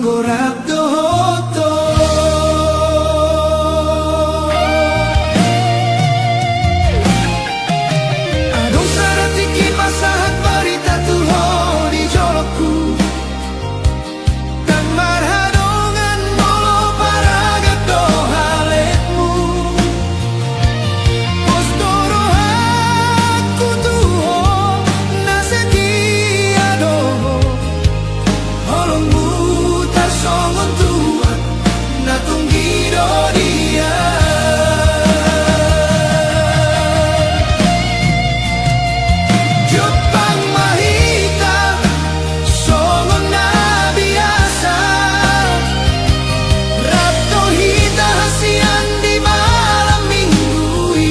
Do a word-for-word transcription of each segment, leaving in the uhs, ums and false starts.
Gorap dohot ho. Adong sada tingki pasahat barita tu ho di jolongku. Ndang marhadongan molo paragat do haletmu. Pos do rohangku tu ho, na setia do ho. Holongmu tarsongon tuak na tonggi do dia. Jumpang ma hita songon na biasa. Rap do hita hasian di malam minggu i.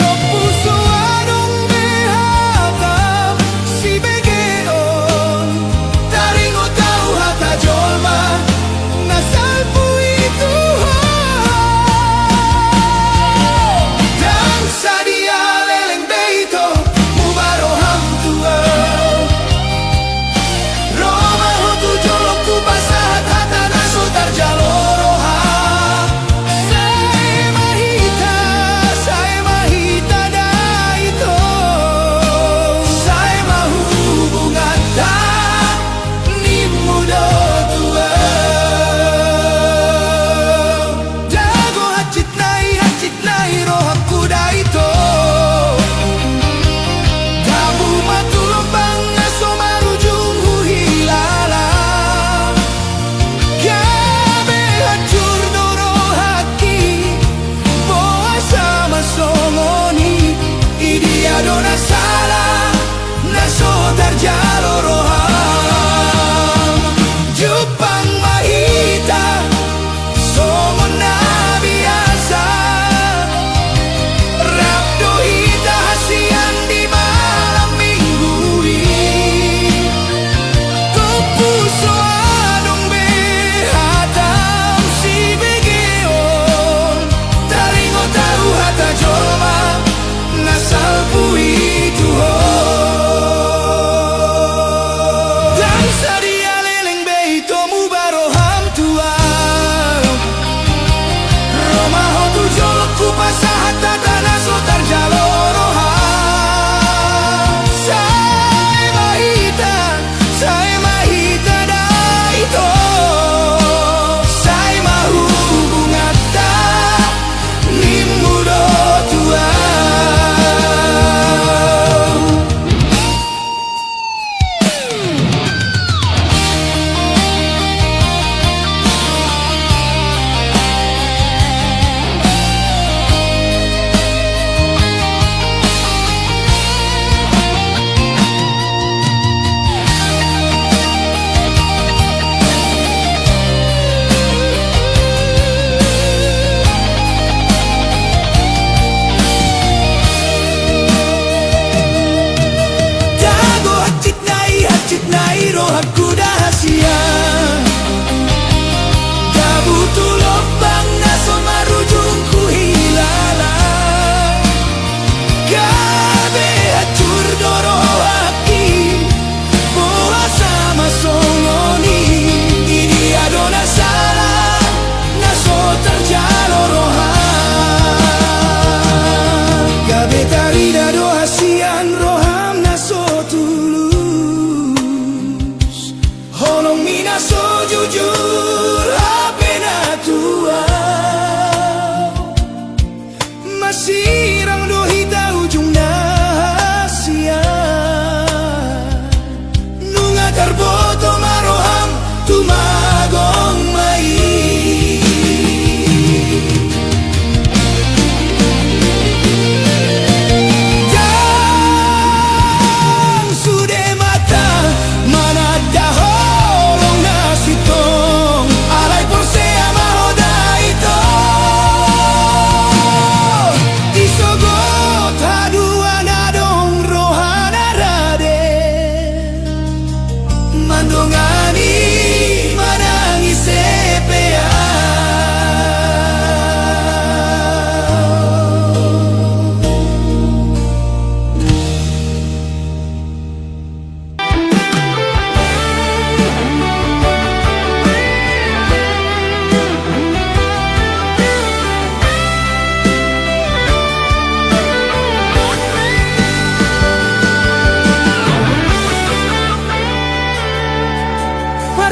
Tompu so adong be hata sibegeon, taringot ahu hata jolma na salpu i tu ho. Ndang sadia leleng be ito muba roham tu ahu. Ro ma ho tu jolongku pasahat hata na so tarjalo roham. Sae ma hita, sae ma hita da ito. Sae ma hubunganta, nimmu do tu ahu. Jago hansit nai, hansit nai rohangku da ito. Gabu ma tu lombang na so marujung huhilala. Gabe hancur do rohangki. Boasa ma songon i, i dia do na sala na so tarjalo roham. Jumpang ma hita songon na biasa. Rap do hita hasian di malam minggu i. Tompu so adong be hata sibegeon, taringot ahu hata jolma na salpu i tu ho. Ndang sadia leleng be ito muba roham tu ahu. Ro ma ho tu jolongku pasahat hata na so tarjalo roham. Sae ma hita, sae ma hita da ito. Sae ma hubunganta, nimmu do tu ahu. Jago hansit nai, hansit nai rohangku da hasian. Gabu tu lombang na so marujung huhilala. Gabe hancur do rohangki. Boasa ma songon i, i dia do na sala na so tarjalo roham. Gabe tarida do hasian roham na so tulus. Holongmi na so jujur hape na tua. Masirang do hita ujungna hasian. Nunga tarboto ma roham tumagong ma i. Ndang sude mata mananda holong na sintong, alai porsea ma ho da ito. Disogot haduan adong roha na rade.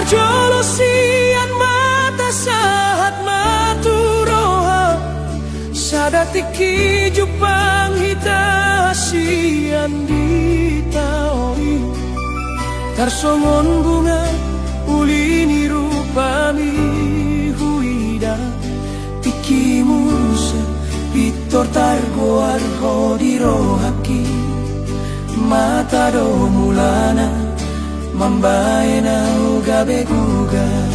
Jolo sian mata sahat ma tu roha, sada tingki jumpang hita sian di tao i. Tarsongon bunga uli ni rupami huida, tingki muse pintor targoar ho di rohangki. Mata do mulana mambahen ahu gabe gugat.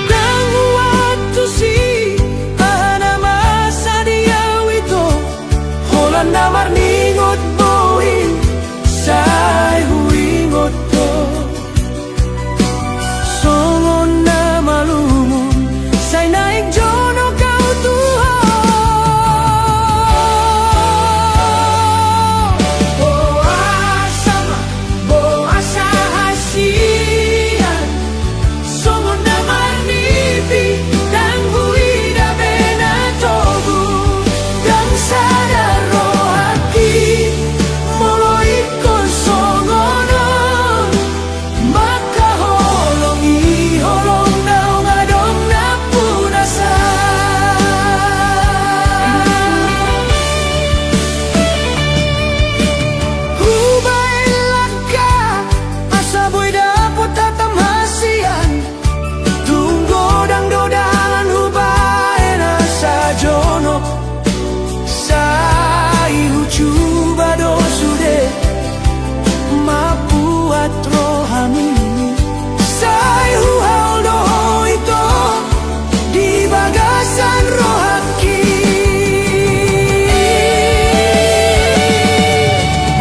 Ndang huantusi aha na masa di ahu ito, holan na marningot boi sai huingot ho. Songon na malumon sai naeng jonok ahu tu ho. Boasa ma, boasa hasian, songon na marnipi, ndang huida be na togu, ndang sadar rohangki molo ingkon songon on. Mangkaholongi holong naung adong nampuna sa. Hubahen langka asa boi dapot hatam hasian. Tung godang do dalan hubahen asa jonok. Sai hucuba do sude mambuat rohami, sai huhaol do ho ito di bagasan rohangki.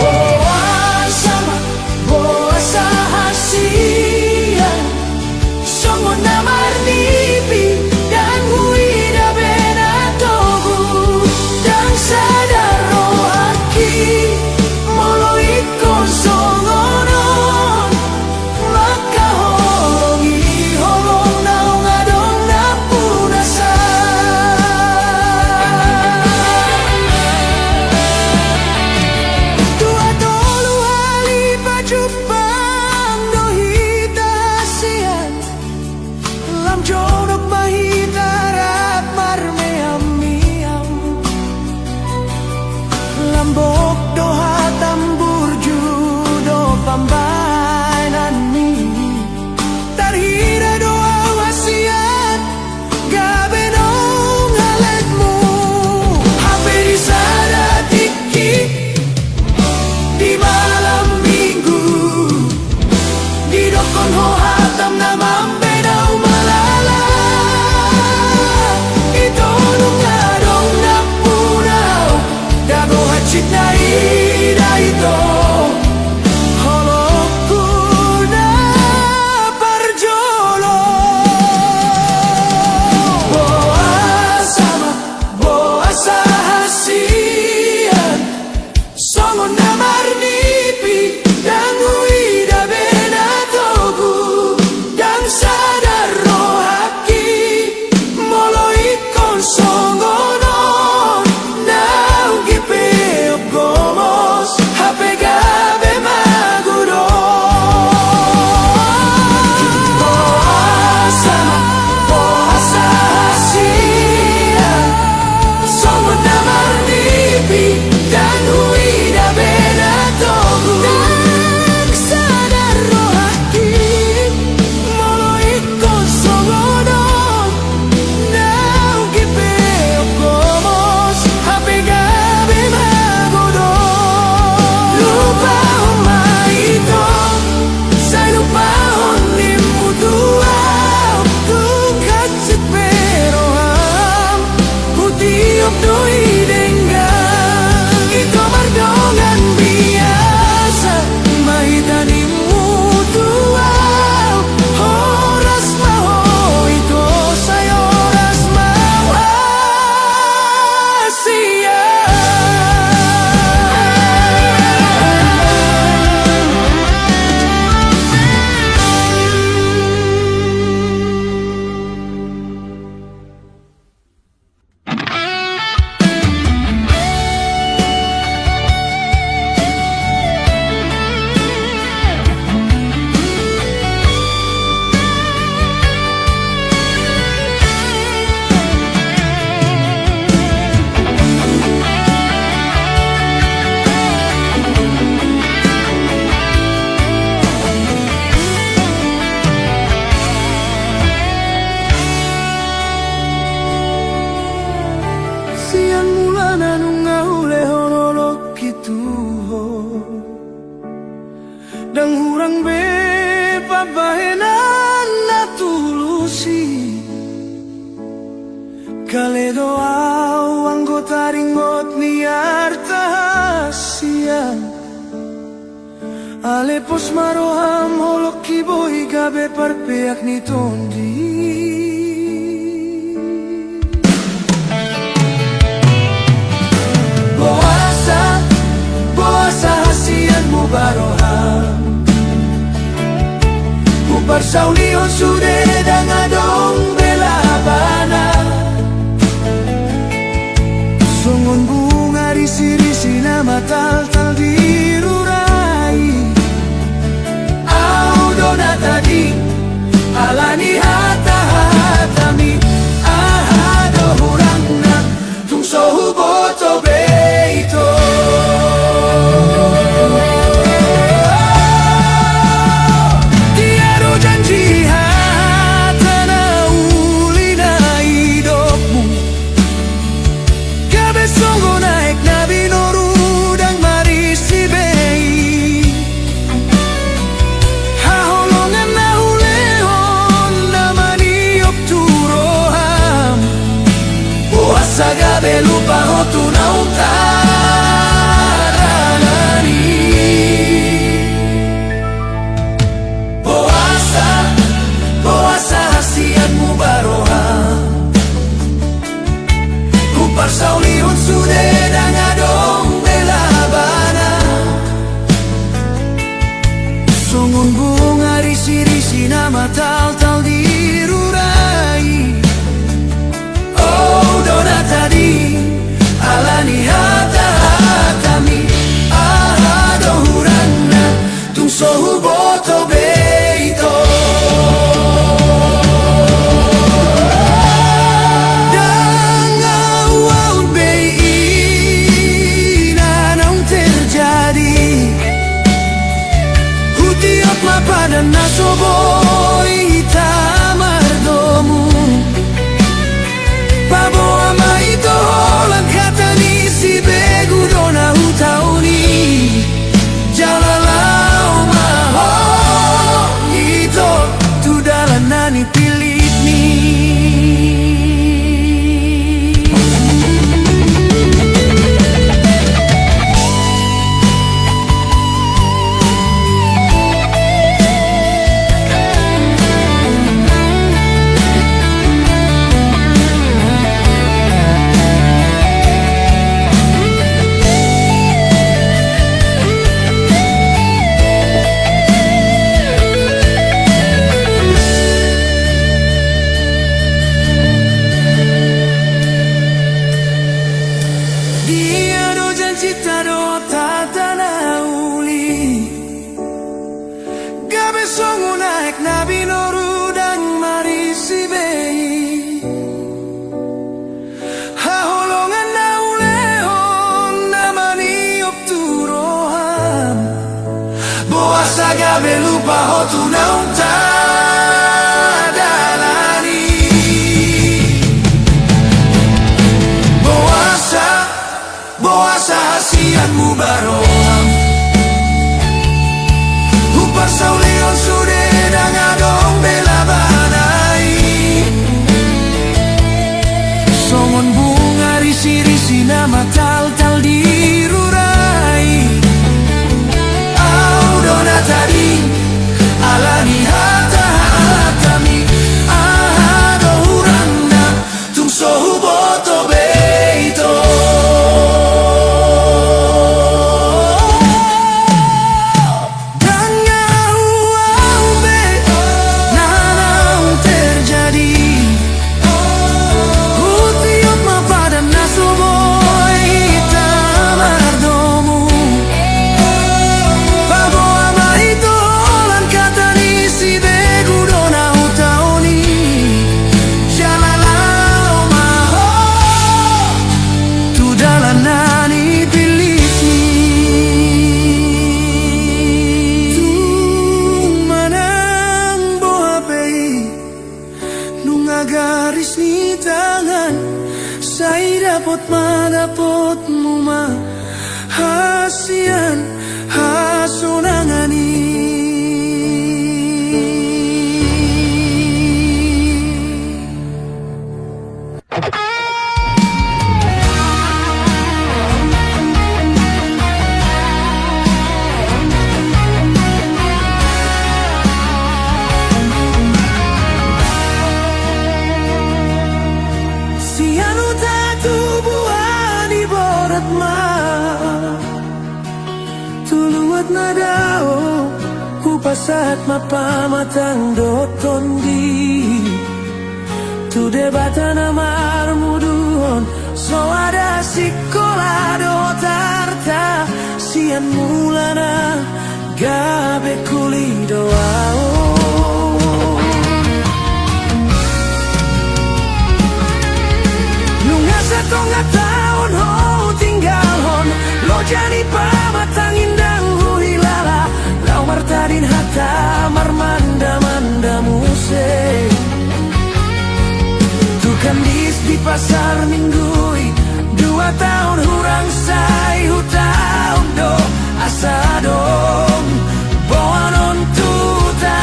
Boasa ma, boasa hasian, songon na marnipi, ndang huida be na togu, ndang sadar rohangki molo ingkon songon on. Mangkaholongi holong naung adong nampuna sa. Tua tolu hali pajumpang do hita sian, lam jonok ma hita rap marmeam-meam. Lambok do hatam, burju do pambahenanmi. Tarhira do ahu hasian gabe naung haletmu. Hape di sada tingki di malam minggu, didokkon ho hatam na mambahen ahu malala. Ito nunga adong nampuna ahu, dabo hansit na Ale pos ma roham holongki boi gabe parpeak ni tondi. Boasa, boasa hasianmu baroham? Huparsaulihon sude ndang adong be labana. Songon bunga risirisi na mataltal di rura i. Ahu do na tading ala ni hatahatami. Aha do hurangna? Tung so huboto be ito. Dia do janji hata na uli na nidokmu, gabe songon aek na binoru ndang marisi be i. Haholongan na hulehon na maniop tu roham, boasa gabe lupa ho tu naung tadalani? Boasa, boasa hasianmu baroham? Huparsaulihon sude ndang adong be labana. Songon bunga risirisi na mataltal di rura i. Ahu do na tading ala ni hatahatami. Aha do hurangna? Tung so huboto be ito. Ndang ahu aut be i na naung terjadi. Hutiop ma padan na so boi hita mardomu. Paboa ma ito holan hata ni sibegu do na hutaon i. Jala laho ma ho ito tu dalan na nipillit ni. Dia do janjinta dohot hata na uli, gabe songon aek na binoru ndang marisi be i. Haholongan na hulehon na maniop tu roham, boasa gabe lupa ho tu naung tadalani? Boasa, boasa hasianmu baroham? Huparsaulihon sude ndang adong be labana i. Songon bunga risirisi na mataltal di rura i. Ahu do na tading ala ni hata Na dao, hupasahat ma pamatang dohot tondi tu Debata na marmuduhon. So ada sikola dohot arta sian mulana, gabe kuli do ahu. Nunga satonga taon hutinggalhon loja ni pamatang, ndang huhilala, laho martading hata marmandamanda muse. Tu kandis di pasar Minggu i, dua taon hurang sai hutaon do asa adong boanon tu huta.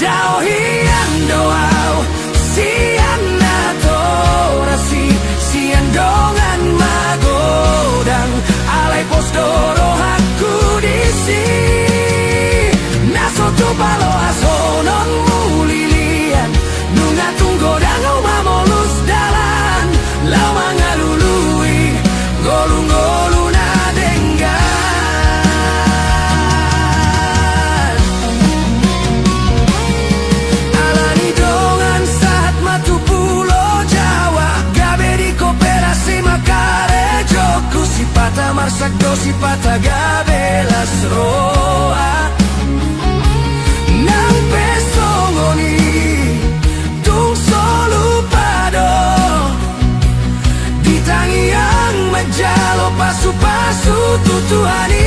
Dao hian do ahu sian natorasi, sian dongan magodang, alai pos do rohangku disi. Na so tupa loas honon mulilian, nunga tung godang ahu mamolus dalan laho mangalului ngolu-ngolu na denggan. Alani dongan sahat ma tu Pulo Jawa, gabe di koperasi ma karejongku, sipata marsak do sipata gabe las roha. Nang pe songon i tung so lupa do di tangiang manjalo pasu-pasu tu Tuhan i.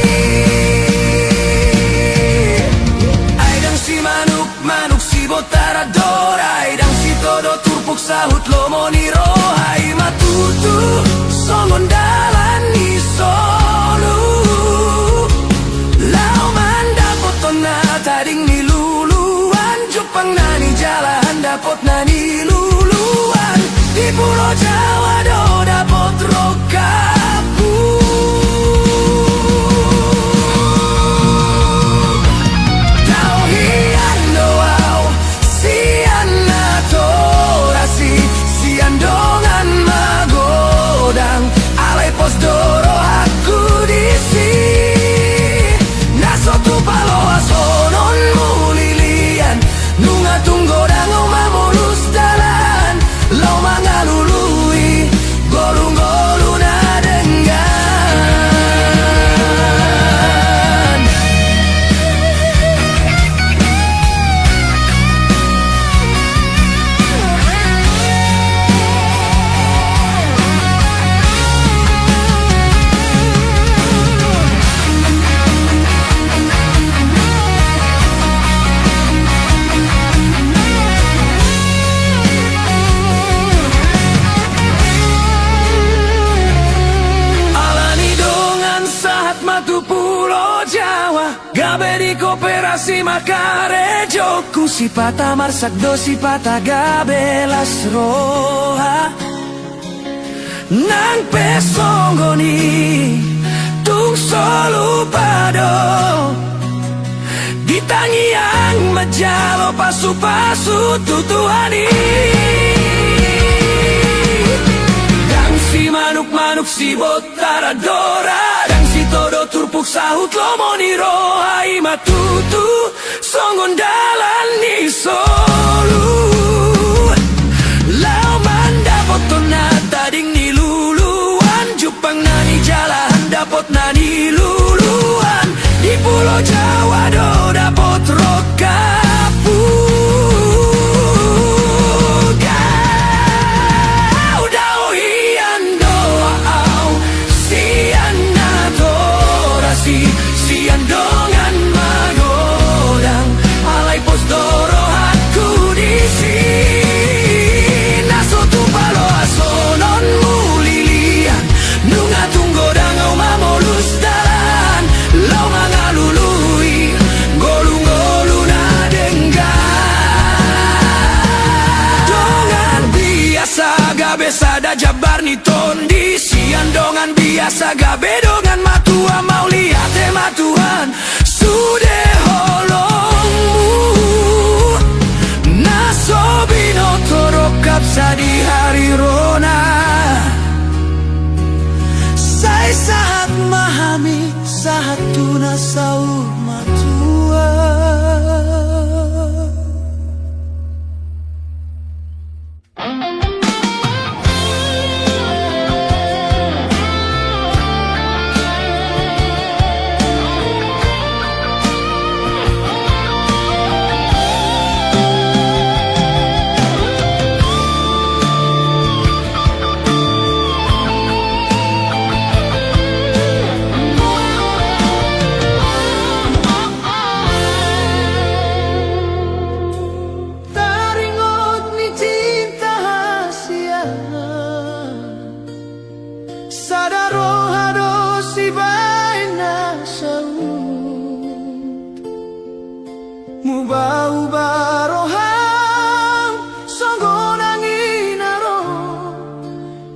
Ai ndang simanuk-manuk sibotara do ra, ai ndang sitodo turpuk sahut lomo ni roha, i ma tutu songon dalan ni solu laho mandapothon na tading ni luluan, jumpang na nijalahan dapot na niluluan. Di Pulo Jawa do dapot rongkapku. Dao hian do ahu sian natorasi, sian dongan magodang, alai pos do rohangku disi. Na so tupa loas honon mulilian, nunga tung godang ahu mamolus dalan laho mangalului ngolu-ngolu na denggan. Alani dongan sahat ma tu Pulo Jawa, gabe di koperasi ma karejongku, sipata marsak do sipata gabe las roha. Nang pe songon i tung so lupa do di tangiang manjalo pasu-pasu tu Tuhan i. Ndang simanuk-manuk sibotara do ra, ndang sitodo turpuk sahut lomo ni roha, i ma tutu songon dalan ni solu laho mandapothon na tading ni luluan, jumpang na nijalahan dapot na niluluan. Di Pulo Jawa do dapot rongkapku. Dao, dao hian do ahu sian natorasi, sian dongan magodang, alai pos do rohangku disi. Na so tupa loas honon mulilian, nunga tung godang ahu mamolus dalan laho mangalului ngolu-ngolu na denggan. Dongan biasa gabe sada jambar ni tondi, sian dongan biasa gabe dongan matua, mauliate ma Tuhan sude holongmu. Na so binoto rongkap sadihari rona, sai sahat ma hami sahat tu na saur matua. Taringot ni cinta hasian, sada roha do sibaen na saut. Mubauba roham songon angin na ro,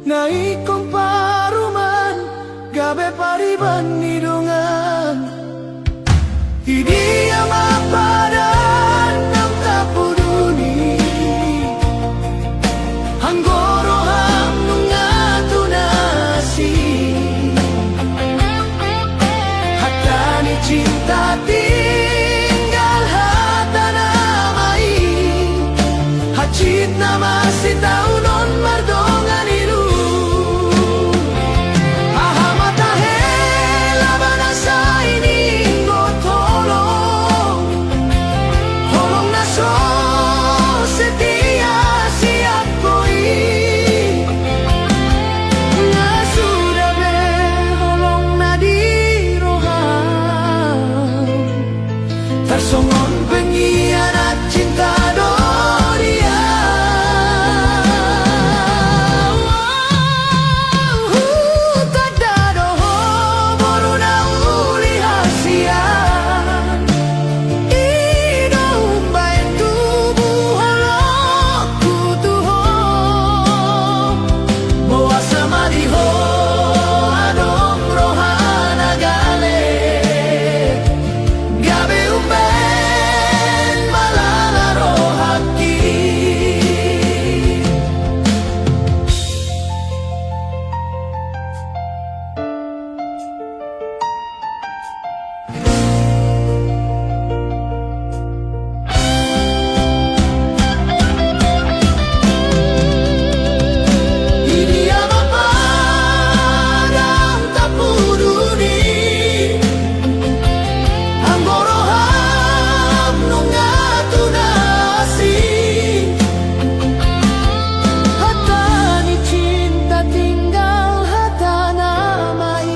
na ingkon parumaen gabe pariban ni dongan. Di dia ma padan naung tapuduni, anggo roham nunga tu na asing. Hata ni cinta tinggal hata nama i, hansit nama sitaonon mardongan ilu. Aha ma tahe laban na sai ni inggot holong, holong na so setia sian ho i. Nga suda be holong na di roham tarsongon pengkhianat cinta do dia. Hutanda do ho boru na uli hasian, i do umbahen tubu holongku tu ho. Boasa ma di ho adong roha na gale, gabe umbahen malala rohangki. Di dia ma padan tapuduni, anggo roham nunga tu na asing. Hata ni cinta tinggal hata nama i,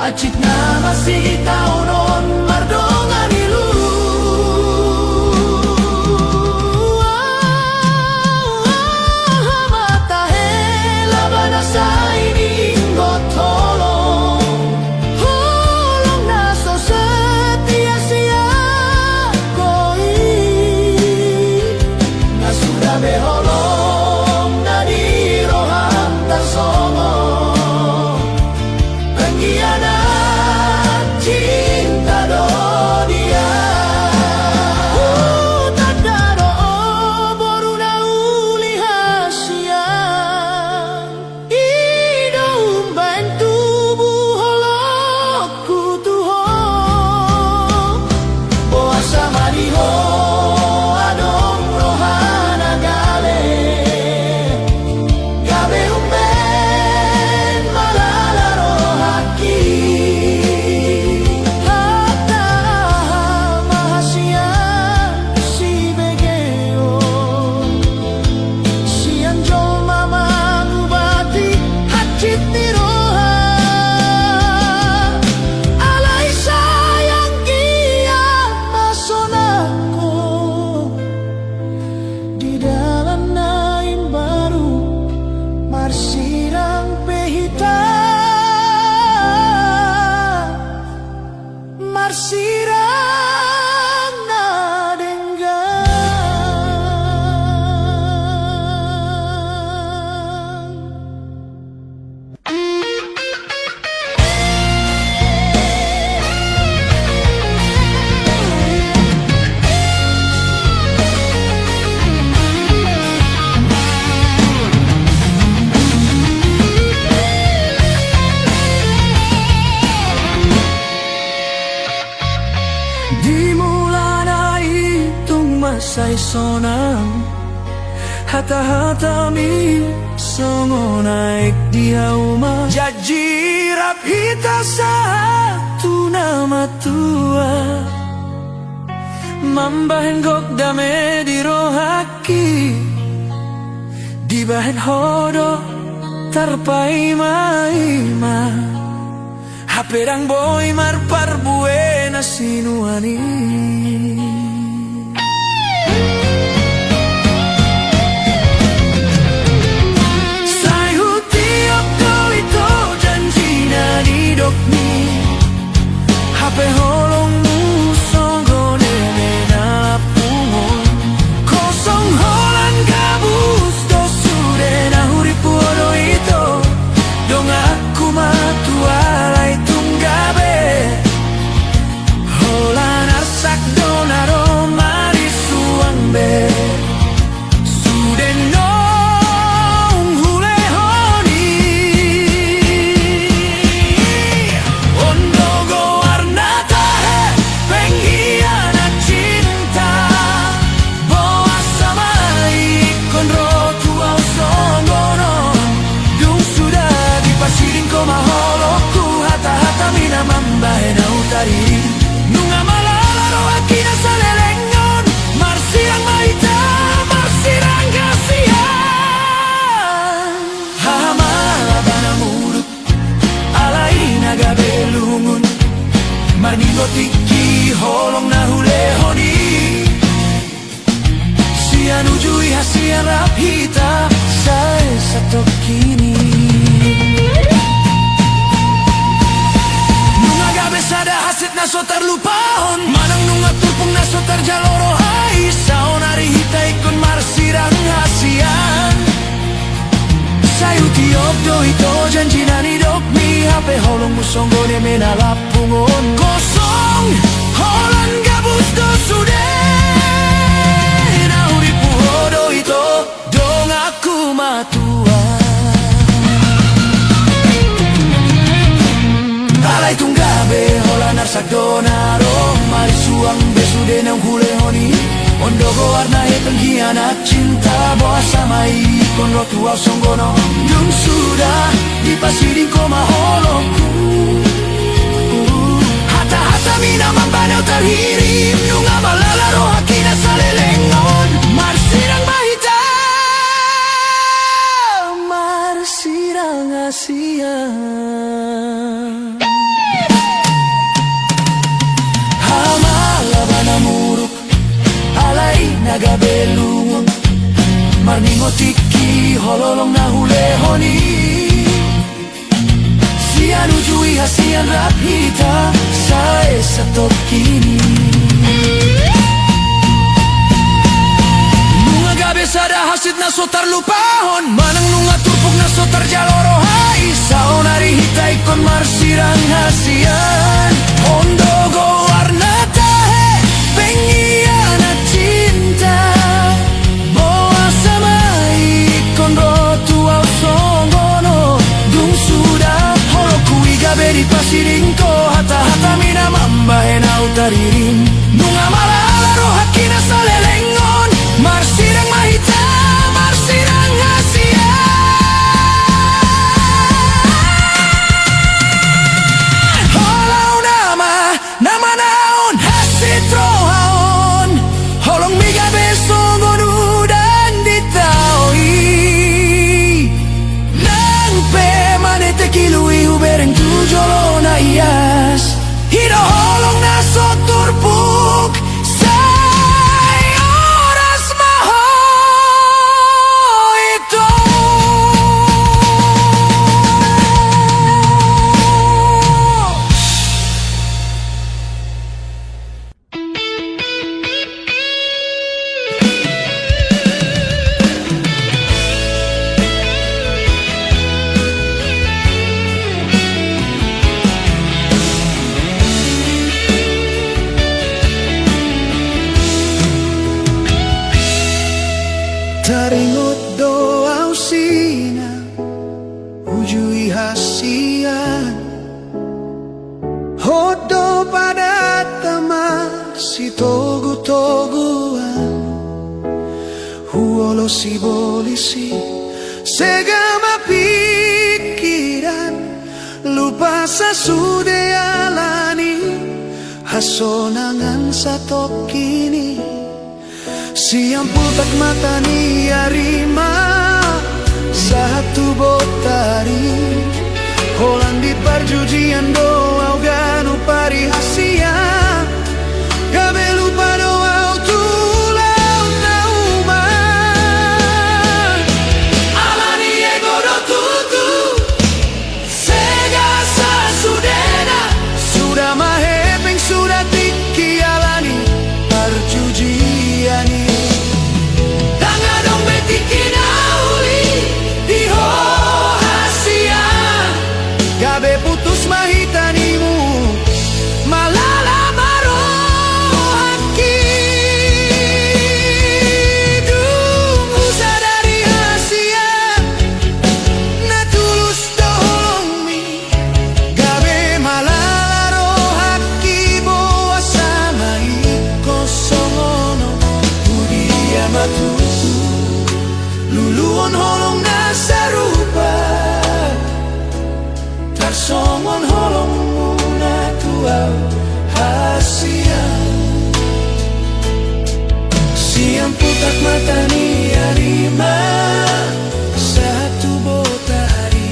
hansit nama sitaonon mardongan ilu. Aha ma tahe laban na sai ni inggot holong, holong na so setia sian ho i. Nga suda be holong na di roham tarsongon pengkhianat cinta do sonang, hata-hatami songon aek di hauma. Janji rap hita sahat tu na matua, mambahen gok dame di rohangki, dibahen ho do tarpaima-ima. Hape ndang boi marparbue na sinuan i. Sai hutiop do ito janji na nidokmi. Hape holongmu songon eme na lapung on. Kosong holan gabus do sude na huripu do ito. Donganku ma tu alai tung gabe, holan arsak do na ro marisuang be. Sude naung hulehon i. On do goarna tahe, pengkhianat cinta. Boasa ma ingkon ro tu ahu songon on. Dung suda dipasiding ho ma holongku, hata-hatami na mambahen ahu taririm. Nunga malala rohangki na saleleng on, marsirang ma hita, marsirang hasian. Haha ma laba na muruk, alai na gabe lungun. Marningot tingki holong na hulehon i. Sian uju i hasian rap hita, sae satongkin i. Nunga gabe sada hansit na so tarlupahon, manang nunga turpuk na so tarjalo roha i, saonari hita ingkon marsirang hasian. Sai hutiop do ito janji na nidokmi, hape holongmu songon eme na lapung on. Kosong holan gabus do sude na huripu do ito, donganku ma tu ahu. Alai tung gabe holan arsak do na ro marisuang be, sude naung hulehon i. On do goarna tahe, pengkhianat cinta. Boasa ma ingkon ro tu ahu songon on. Dung suda dipasiding ho ma holongku, hata-hatami na mambahen ahu taririm. Nunga malala rohangki na saleleng on, marsirang ma hita, marsirang hasian. Haha ma laba na muruk, alai na gabe lungun. Marningot tingki holong na hulehon i. Sian uju i hasian rap hita, sae satongkin i. Nunga gabe sada hansit na so tarlupahon, manang nunga turpuk na so tarjalo roha i, saonari hita ingkon marsirang hasian. On do goarna tahe, pengkhianat cinta. Boasa ma ingkon ro tu ahu songon on. Dung suda holongku i gabe dipasiding ho, hata-hatami na mambahen ahu taririm. Nunga malala rohangki na saleleng on, marsirang ma hita, marsirang hasian. Holong nama na manaon hansit roha on. Holongmi gabe songon udan di tao i. Nang pe manetek ilu i hubereng tu jolo na ias. I do holong na so turpuk, sai horas ma ho ito. Taringot do ahu sinang uju i hasian. Hot do padanta marsitogutoguan. Olo sibolis i, sega ma pingkiran, lupa sa sude alani hasonangan satongkin i. Sian pultak mata ni ari ma sahat tu botari, holan di parjujian do au ganup ari hasian. Gabe lupa do au tu ulaon na uman. Alani ego do tutu, sega sa sudena, suda ma hepeng suda tingki alani parjujian i. Ndang adong be tingki na uli di ho hasian. Gabe putus ma hita ninmu, malala ma rohangki. Dung husadari hasian na tulus do holongmi, gabe malala rohangki, boasa ma ingkon songon on. Hudia ma tutu luluhon holong na sarupa, tarsongon holongmuna tu au hasian. Sian pultak mata ni ari ma sahat tu botari,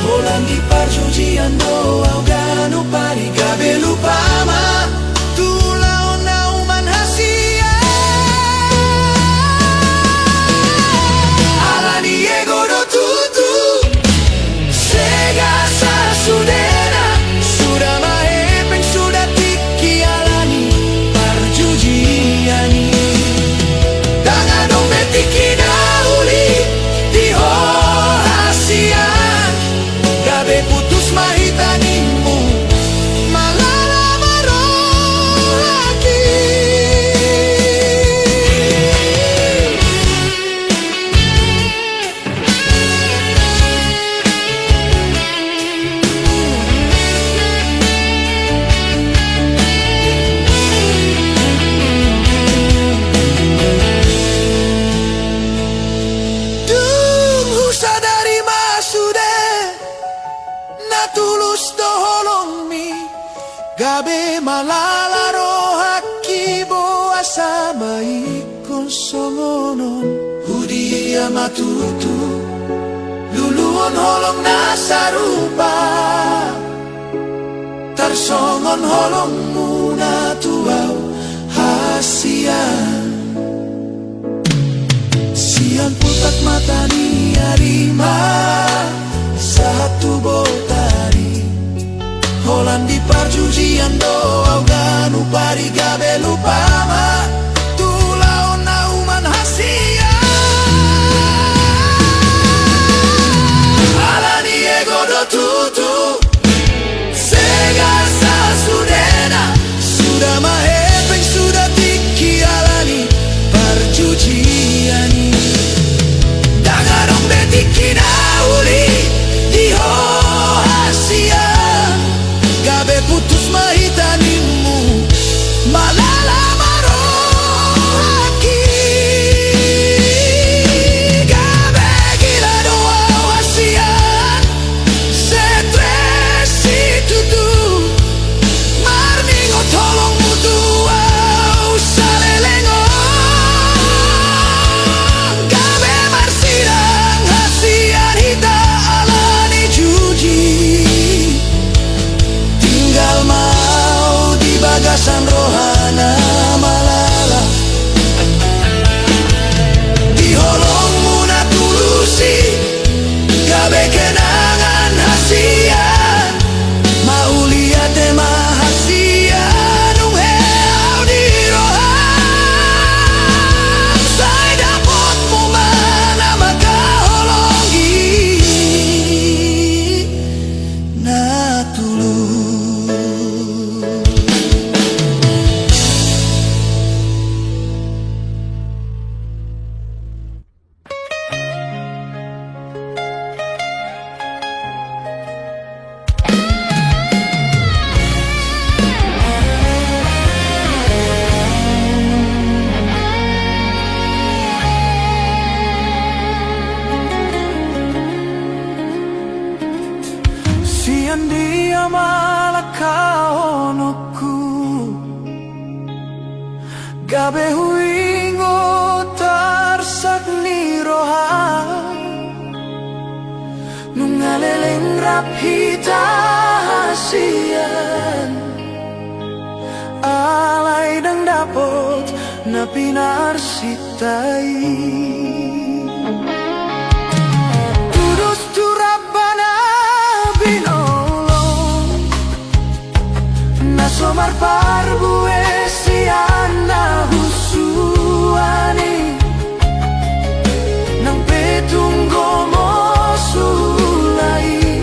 holan di parjujian do au ganup ari. Gabe lupa ma tu ulaon na uman hasian. Alani ego do tutu, sega sa sudena, suda ma hepeng suda tingki alani parjujian i. Ndang adong be tingki na uli di ho hasian. Gabe putus ma hita ninmu, malala ma rohangki. Dung husadari ma sude na tulus do holongmi, gabe malala rohangki, boasa ma ingkon songon on. Hudia ma tutu luluhon holong na sarupa, tarsongon holongmuna tu au hasian. Sian pultak mata ni ari ma sahat tu botari, holan di parjujian do au ganup ari. Gabe lupa ma tu ulaon na uman hasian. Alani ego do tutu, sega sa sudena, suda ma hepeng suda tingki alani parjujian i. Ndang adong be tingki na uli di ho Di hamalangkaononku, gabe huingot arsak ni roham. Nunga leleng rap hita hasian, alai ndang dapot na pinarsinta i. Tudos tu Rabbana binolong, na so marparbue sian na husuan i. Nang pe tung gomos ulaon i,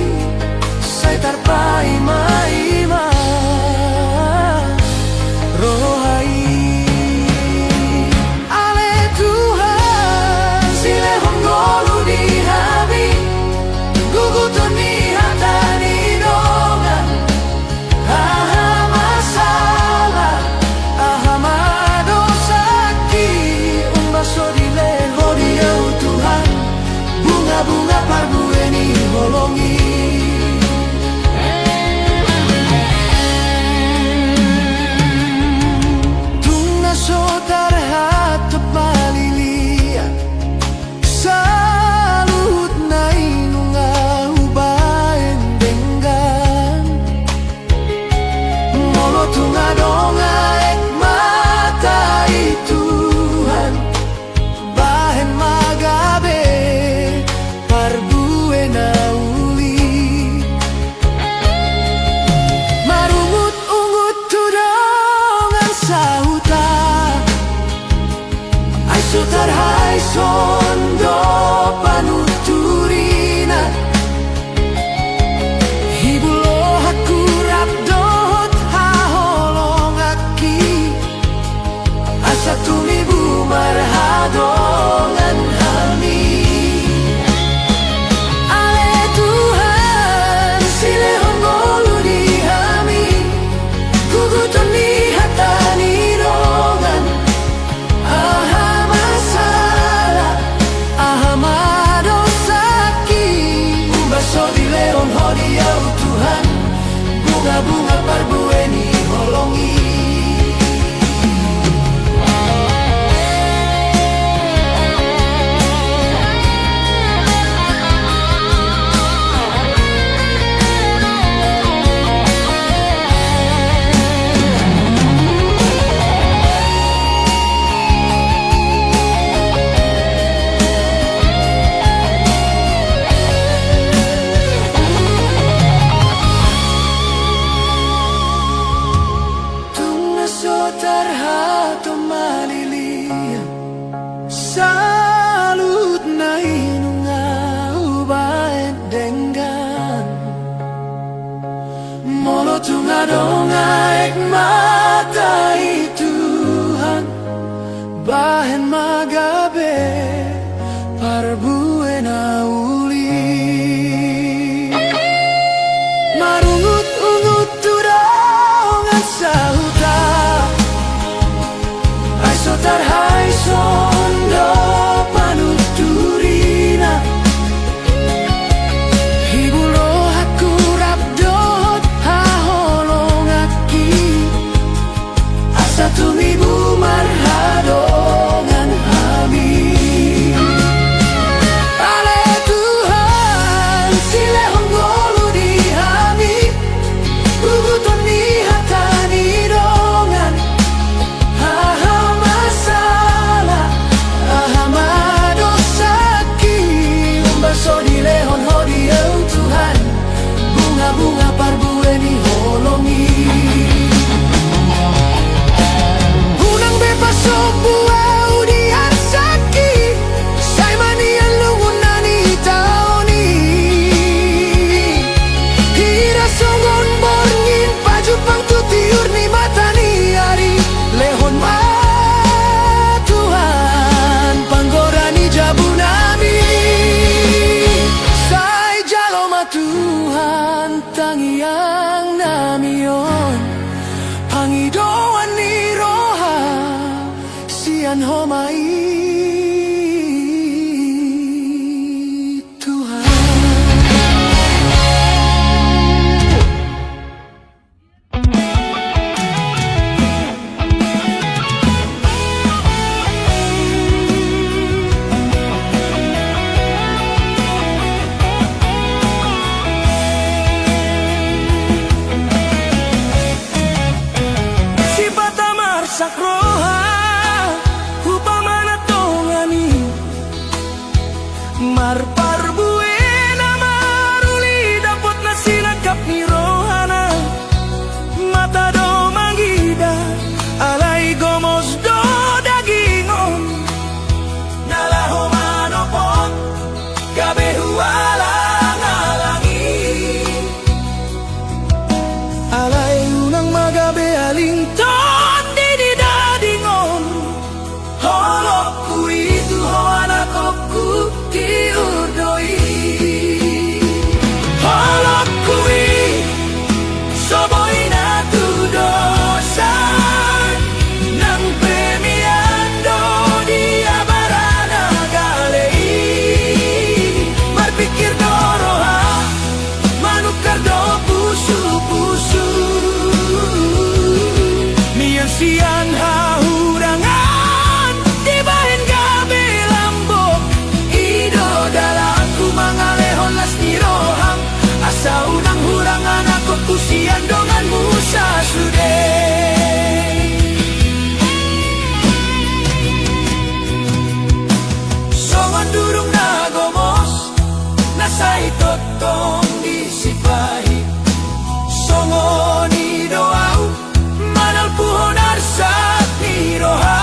sai tarpaimaima roha i. Ale Tuhan, silehon ngolu di hami, guguton ni hata ni dongan. Aha ma sala, aha ma dosangki, umbahen so dilehon Ho di ahu Tuhan, bunga-bunga parbue ni holong i. Tung na so tarhatop malilian, saluhutna i nunga hubahen denggan. Molo tung adong aek mata i Tuhan, bahen ma gabe parbue na uli. Marungut-ungut tu dongan sahuta, ai so tarhaison do panunturina. Hibul rohangku rap dohot haholonganki, asa tumibu marhadongan hami. Ale Tuhan, silehon ngolu di hami, guguton ni hata ni dongan. Aha ma sala, aha ma dosangki, umbahen so dilehon Ho di ahu Tuhan, bunga-bunga parbue ni holong i. Tung na so tarhatop malilian, saluhutna i nunga hubahen denggan. Molo tung adong aek mata i Tuhan, bahen ma gabe parbue na uli. Marungut-ungut tu dongan sahuta, ai so tarhaison do panunturina. Hibul rohangku rap dohot haholonganki, asa tumibu marhadongan hami. Ale Tuhan, silehon ngolu di hami, guguton ni hata ni dongan. Aha ma sala, aha ma dosangki, umbahen so dilehon Ho di ahu Tuhan, bunga-bunga parbue ni holong i. Unang be pasombu ahu di arsangki, sai ma nian lungun na nitaon i. Hira songon borngin pajumpang tu tiur ni mata ni ari, lehon ma Tuhan panggora ni jabunami. Sai jalo ma Tuhan tangiangnami on, pangidoan ni roha sian Ho ma i Tuhan. Tondi di daging on, holongku i tu ho anakku, tiur do i. Holongku i so boi na tudosan, nang pe mian do di abara na gale i. Marpingkir do roha, manukar do pusupusu. Mian sian hahurangan dibahen gabe lambok, i do dalanku mangalehon las ni roham, asa unang hurang anakku sian donganmu sasude. Songon durung na gomos na sai tongtong disipahi, songon i do ahu manalpuhon arsak ni roha,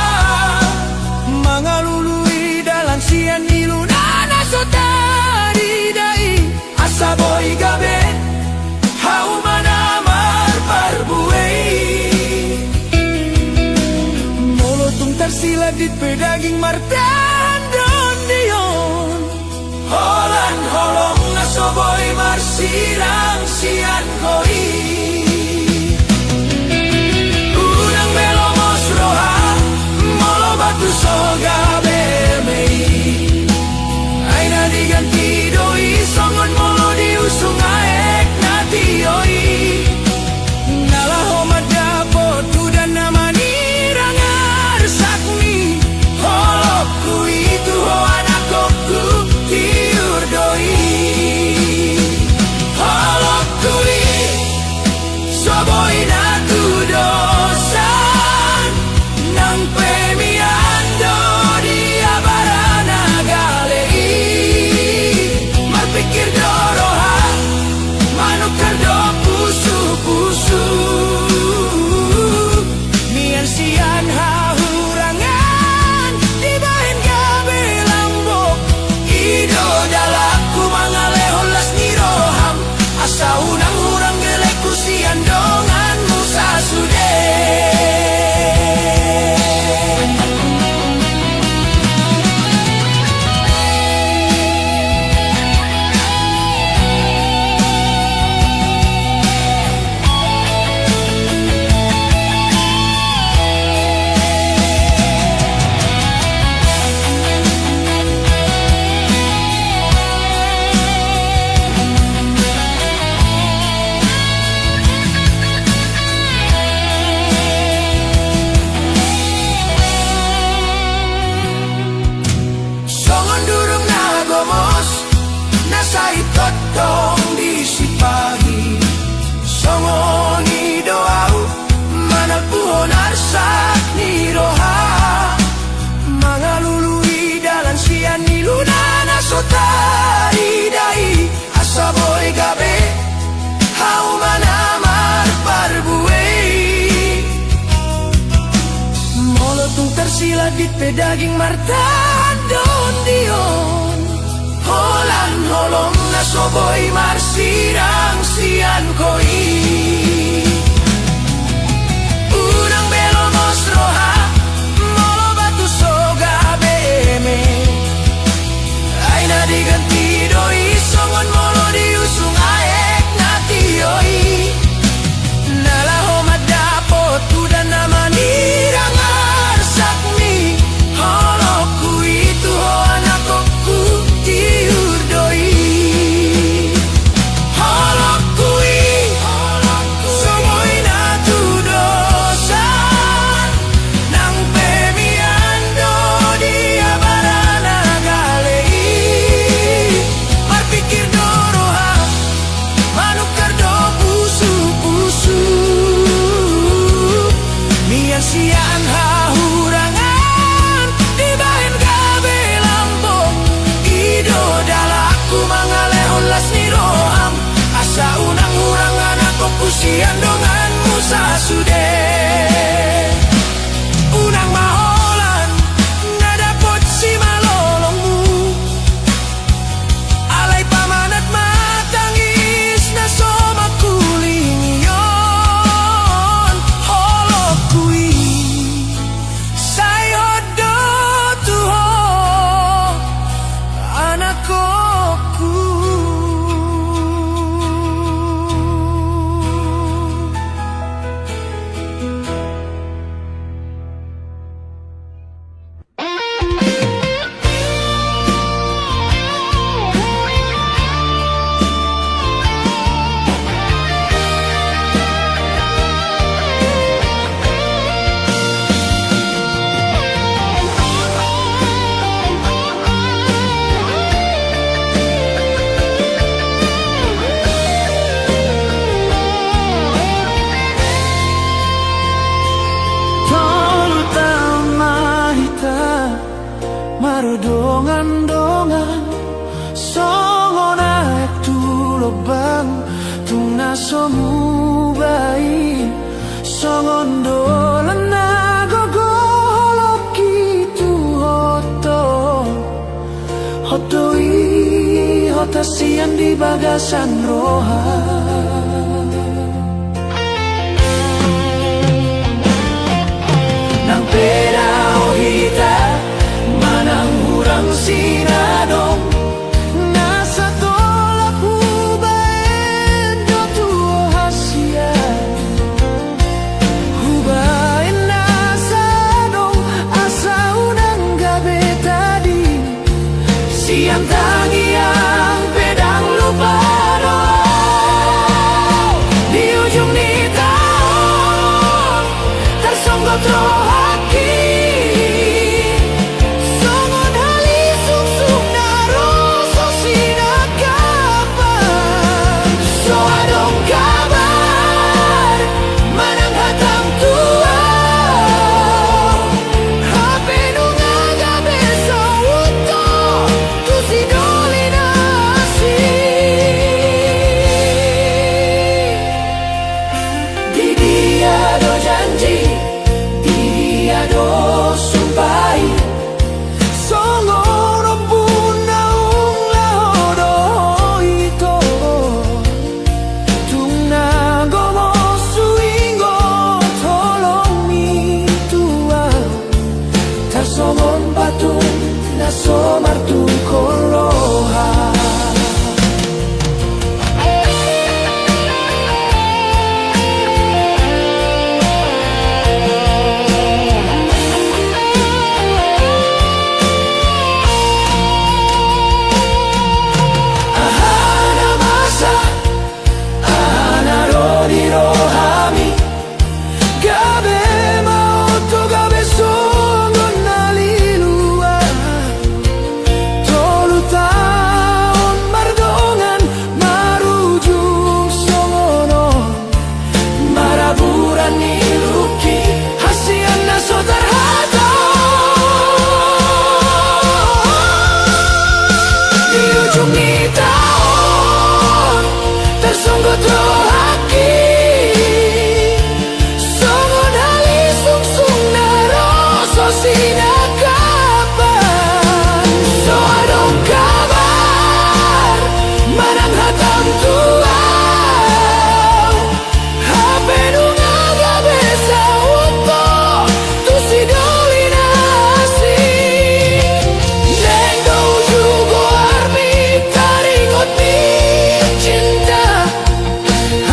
mangalului dalan sian iluna na so tarida i, asa boi gabe hauma na marparbue i. Molo tung tarsiladit pe daging martandon di on, holan holong na so boi marsirang sian ho i. Unang be lomos roha, molo batu so gabe mei. Ai na diganti do i songon molo diusung aek na tio i. Na laho mandapot udan na manirang arsakmi, holongku i tu ho anakku, tiur do i. Holongku i so boi na tudosan, nang pe mian do di abara na gale i. Marpingkir do roha, manukar do pusupusu. Mian sian hahurangan dibahen gabe lambok, i do dalanku mangalehon las ni roham, asa unang hurang gelekku sian donganmu sasude. Songon durung na gomos na sai tongtong disipahi, songon i do ahu manalpuhon arsak ni roha, mangalului dalan sian iluna na so tarida i, asa boi gabe hauma na marparbue i. Molo tung tarsiladit pe daging martandon di on, holan holong na so boi marsirang sian ho i. Unang be lomos roha, molo batu so gabe mei. Ai na diganti do i songon molo diusung aek na tio i. Na laho mandapot udan na manirang arsakmi, holongku i tu ho anakku, tiur do i. Holongku i so boi na tudosan, nang pe mian do di abara na gale i. Marpingkir do roha, manukar do pusupusu. Mian sian hahurangan dibahen gabe lambok, i do dalanku mangalehon las ni roham, asa unang hurang anakku sian donganmu sasude. Unang ma holan na dapot simalolongmu, alai pamanat ma tangis na so mangkulingi on. Holong So muba i songon dolan na gogo holongki tu hotol. Hotol i hot hasian di bagasan roha. Nang pe dao hita manang hurang sinadong, na satolap hubaen do tu ho hasian. Hubaen na sadong asa unang gabe tading. Sian tangiang pe ndang lupa do au. Di ujung ni taon tarsonggot rohangki songon halisungsung na ro so sinangkapan. So adong kabar manang hata tu au. Hape nunga gabe saut ho tu si doli na asing. Di dia do janji, di dia do sumpah i? Songon ombun naung laho do ho ito. Tung na gomos huingot holongmi tu au. Tarsongon patung na so martungkol roha. Aha na masa, aha na ro di rohami? Gabe ma oto, gabe songon na lilu au. Tolu taon mardongan marujung songon on. Maraburan ni lungki hasian na so tarhatau. Di ujung ni taon tarsonggot rohangki songon halisungsung na ro so sinangkapan. So adong kabar manang hata tu au. Hape nunga gabe saut ho tu si doli na asing. Deng do uju goarmi taringot ni cinta.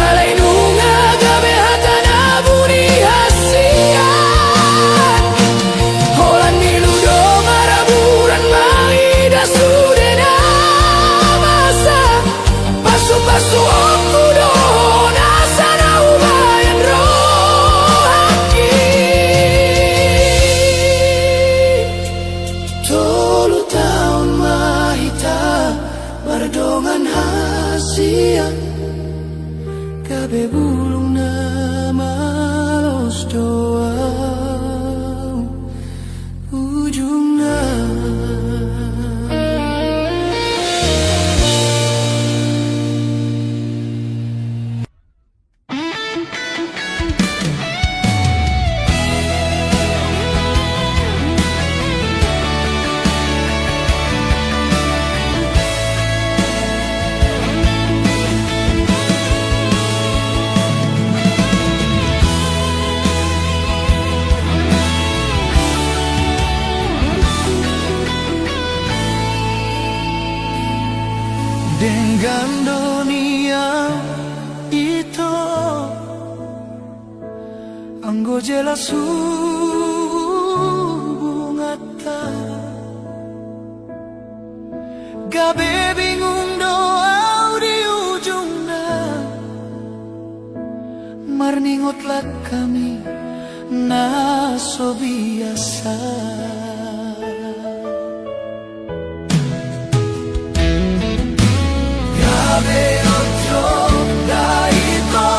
Alai nunga gabe hata na buni hasian. Holan nilu do maraburan mangidah sude na masa. Pasu-pasu oku do ho nasa na hubaen rohangki. Tolu taon ma hita mardongan hasian. Gabe bulung na malos do au ujungna. Denggan do nian ito, anggo jelas hubunganta. Gabe bingung do au di ujungna, marningot langkami na so biasa. Gabe onjom da ito,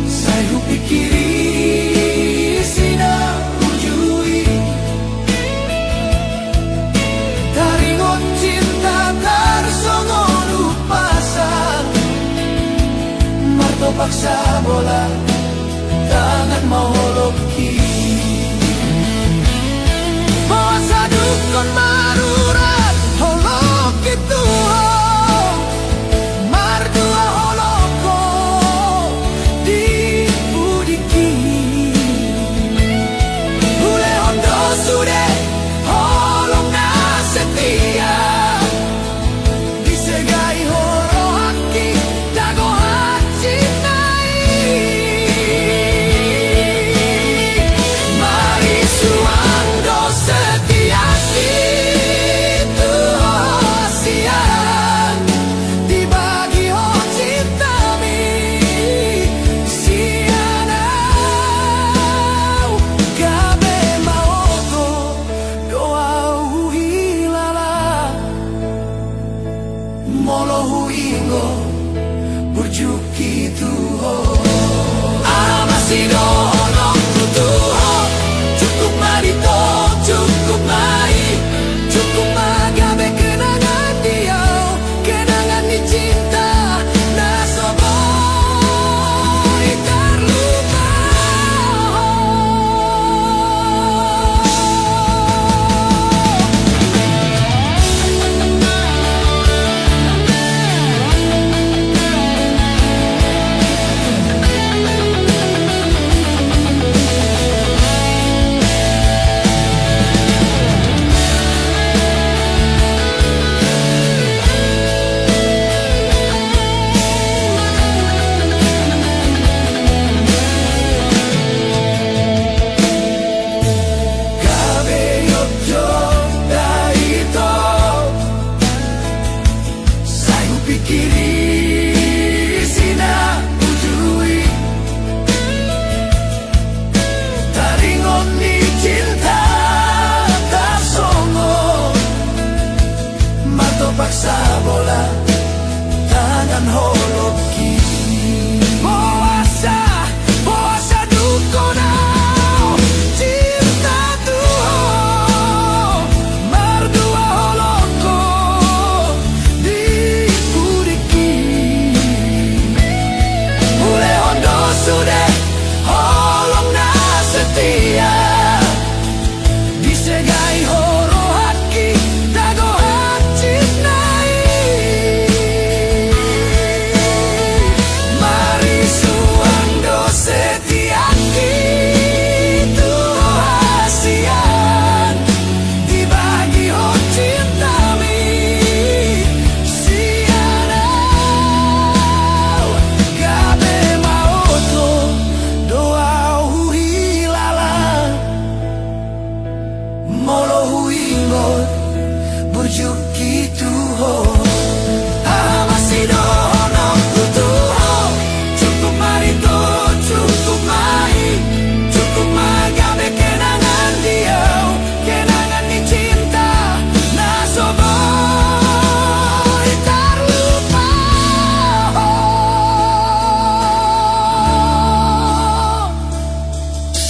sai hupikiri isi na uju i. Taringot cinta tarsongon umpasa, Paksa bola tangan ma holongki. Boasa dungkon marurat holongki tu ho, mardua holongku di pudingki. Hulehon do sude holong na setia. Disegai ho rohangki, dago hansit nai. Marisuang do setiangki tu ho hasian, dibagi ho cintami sian au. Gabe ma oto do au huhilala. Molo huingot burjuki tu ho. Aha ma sidohononku tu ho? Cukup ma dito, cukup ma i, cukup ma gabe kenangan di au, kenangan ni cinta na so boi tarlupa. Gabe jotjot da ito, sai hupingkiri si na uju i. Taringot ni cinta tarsongon, martopak sabola tangan holongki. Boasa, boasa dungkon au cinta tu ho, mardua holongku di pudingki. Hulehon do sude holong na setia. Disegai ho rohangki, dago hansit nai. Marisuang do setiangki tu ho hasian, dibagi ho cintami sian au. Gabe ma oto do au huhilala. Molo huingot burjuki tu ho. Aha ma sidohononku tu ho? Cukup ma dito, cukup ma i, cukup ma gabe kenangan di au, kenangan ni cinta na so boi tarlupa.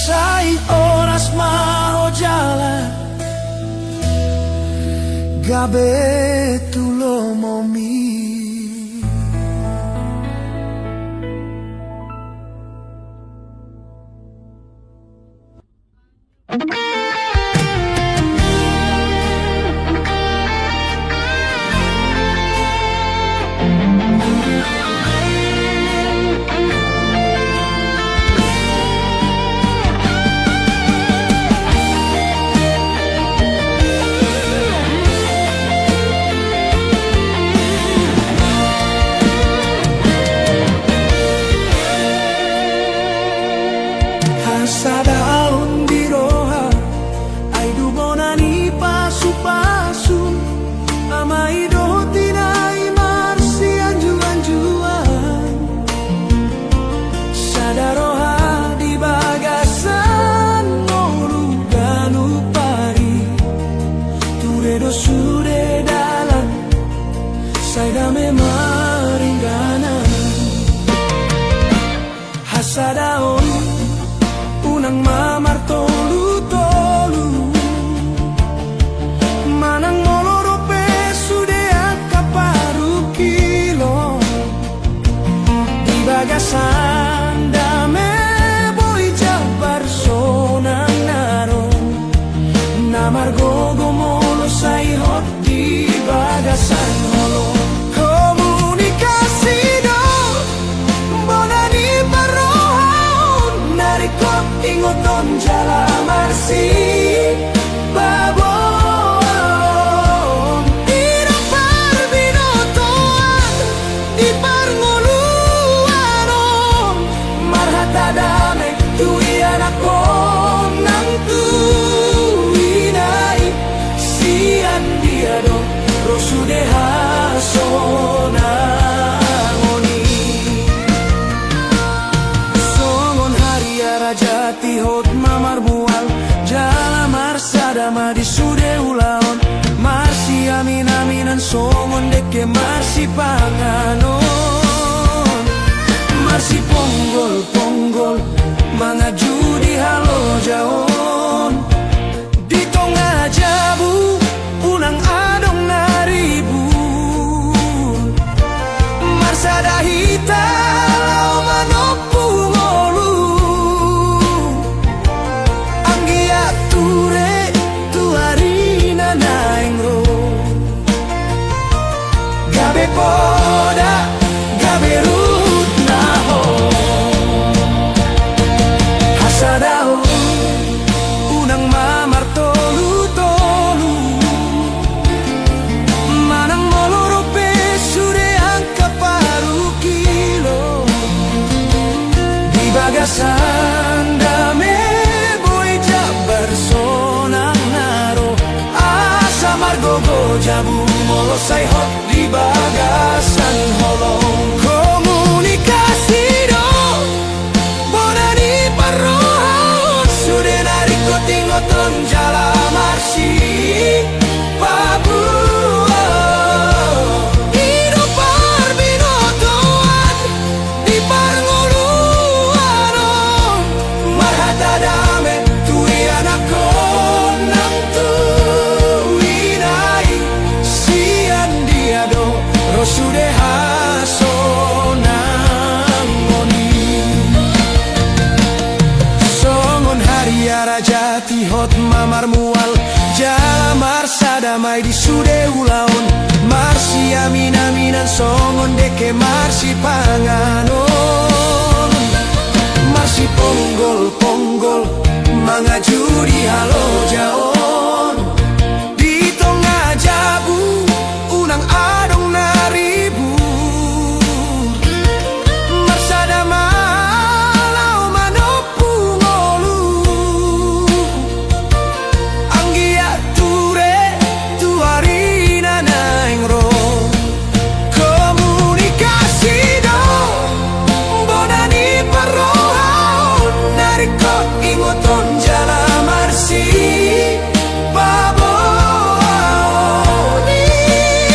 Sai horas ma ho jala gabe tu lomomi. Hasadaon di roha, ai do bona ni pasupasu, ama i dohot ina i marsianjuanjuan. Sada roha di bagasan ngolu ganup ari, ture do sude dalan, sai dame maringanan. Hasadaon unang ma martolutolu, manang molo ro pe sude angka parungkilon di bagasan sipanganon. Marsiponggolponggol manganju di halojaon. Di tonga jabu unang adong na ribur. Marsada hita laho manompung ngolu. Anggiat ture tu ari na naeng ro. Gabe poda, gabe ruhut na hot. Hasadaon, unang ma martolutolu. Manang molo ro pe sude angka paru kilo. Di bagasan dame boi jambar sonang na ro. Asa margogo jabu molo sai hot di bagasan holong. Komunikasi do bona ni parrohaon, sude na ringkot ingoton jala marsipaboa. I do parbinotoan di parngoluan on, marhata dame tu ianakhon nang tu inai. Sian dia do ro sude hasonangon i? Songon hariara jati hot ma marmual jala marsada ma i di sude ulaon. Marsiaminaminan songon dengke marsipanganon. Marsiponggolponggol manganju di halojaon. Di tonga jabu unang adong na ribur. Marsada ma laho manompung ngolu. Anggiat ture tu ari na naeng ro. Komunikasi do bona ni parrohaon, na ringkot ingoton jala marsipaboa. I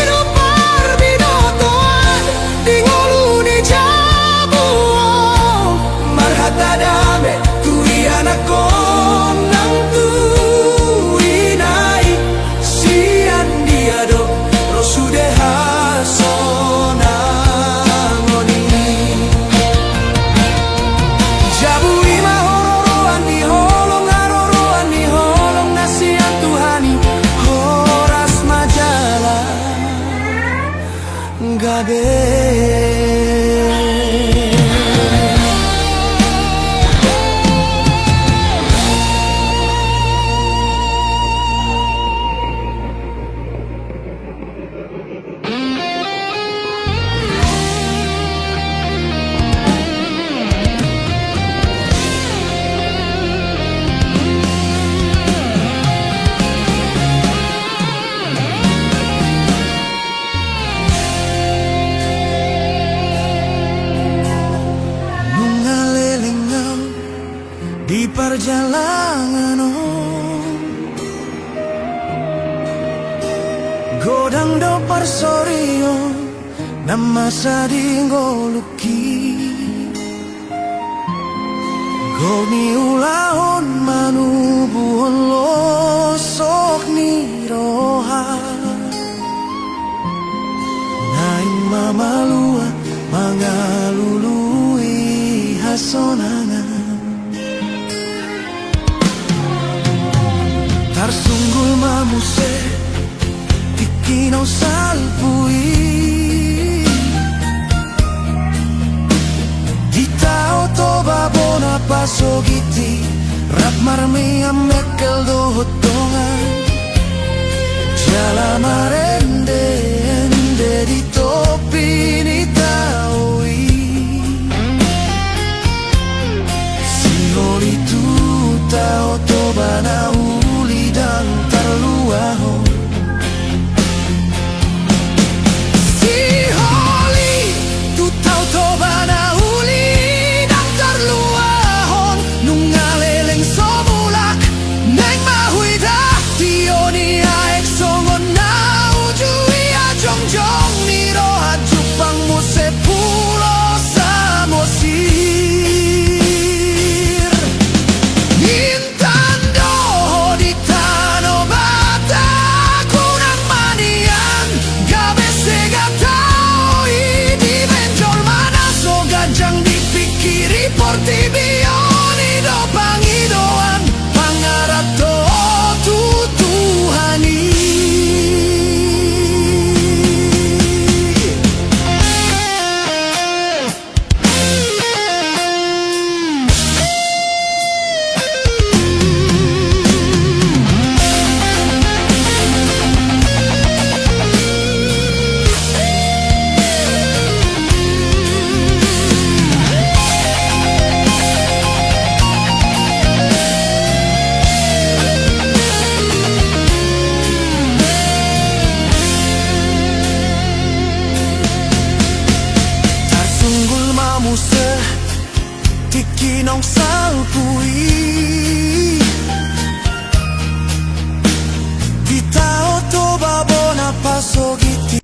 do parbinotoan di ngolu ni jabu on, marhata dame tu ianakhon nang tu inai. Sian dia do ro sude hasonangon i? Jabu i ma haroroan ni holong, haroroan ni holong na sian Tuhan i. Horas ma jala gabe. Nunga leleng au di parjalangan on, godang do parsorion na masa di ngolungki. Gok ni ulaon manubuhon losok ni roha, naeng ma malua mangalului hasonangan. Tarsunggul ma muse tingki na salpu i. Di Tao Toba bona pasogit i, rap marmeam mekkel dohot dongan, jala marendeende di topi ni tao i. Sihol i tu Tao Toba na uli ndang tarluahon. Sihol i tu Tao Toba na uli ndang tarluahon. Nunga leleng so mulak, naeng ma huida tio ni aek songon na uju i ajongjong ni muse tingki naung salpu i. Ditaoto babona pasogot